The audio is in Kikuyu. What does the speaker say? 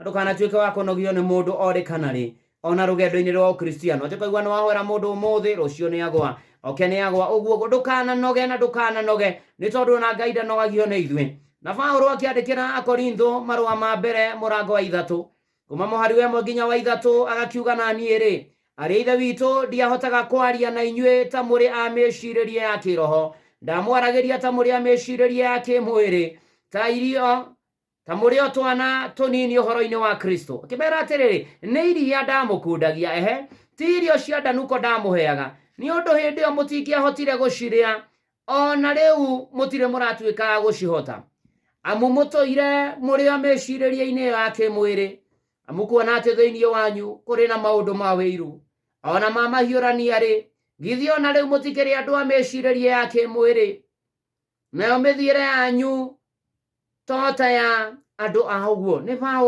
Ndũkanatuĩke wa kũnogio nĩ mũndũ orĩ kana rĩ, ona rũgendo-inĩ rwa ũkristiano, atĩ ũkaigua nĩ wahoera mũndũ ũmũthĩ, rũciũ nĩ agwa, oke nĩ agwa, ũguo ndũkananoge na ndũkananoge, nĩ tondũ ona Ngai ndanogagio nĩ ithuĩ. Na Paulo akĩandĩkĩra Akorintho marũa ma mbere mũrango wa 3 kuma mũhari wa 1 nginya wa 3, agakiuga, na niĩ rĩ, arĩ ithe witũ, ndiahotaga kwaria na inyuĩ ta mũrĩ a mĩcirĩrie ya kĩroho, ndamwaragĩria ta mũrĩ a mĩcirĩrie ya kĩmwĩrĩ, ta irio ta mũrĩ o twana tũnini ũhoro-inĩ wa Kristo. Akĩmera atĩrĩrĩ, nĩ iria ndamũkundagia, ehe, ti irio cia ndanuko ndamũheaga, nĩ ũndũ hĩndĩ ĩyo mũtingĩahotire gũcirĩa, ona rĩu mũtirĩ mũratuĩka a gũcihota, amu mũtũire mũrĩ o mĩcirĩrie-inĩ ĩyo ya kĩmwĩrĩ, amu kuona atĩ thĩinĩ wanyu kũrĩ na maũndũ ma wĩiru ona ma mahiũrania-rĩ, githĩ ona rĩu mũtikĩrĩ andũ a mĩcirĩrie ya kĩmwĩrĩ, nayo mĩthiĩre yanyu to ta ya andũ a ũguo. Nĩ Paũlũ.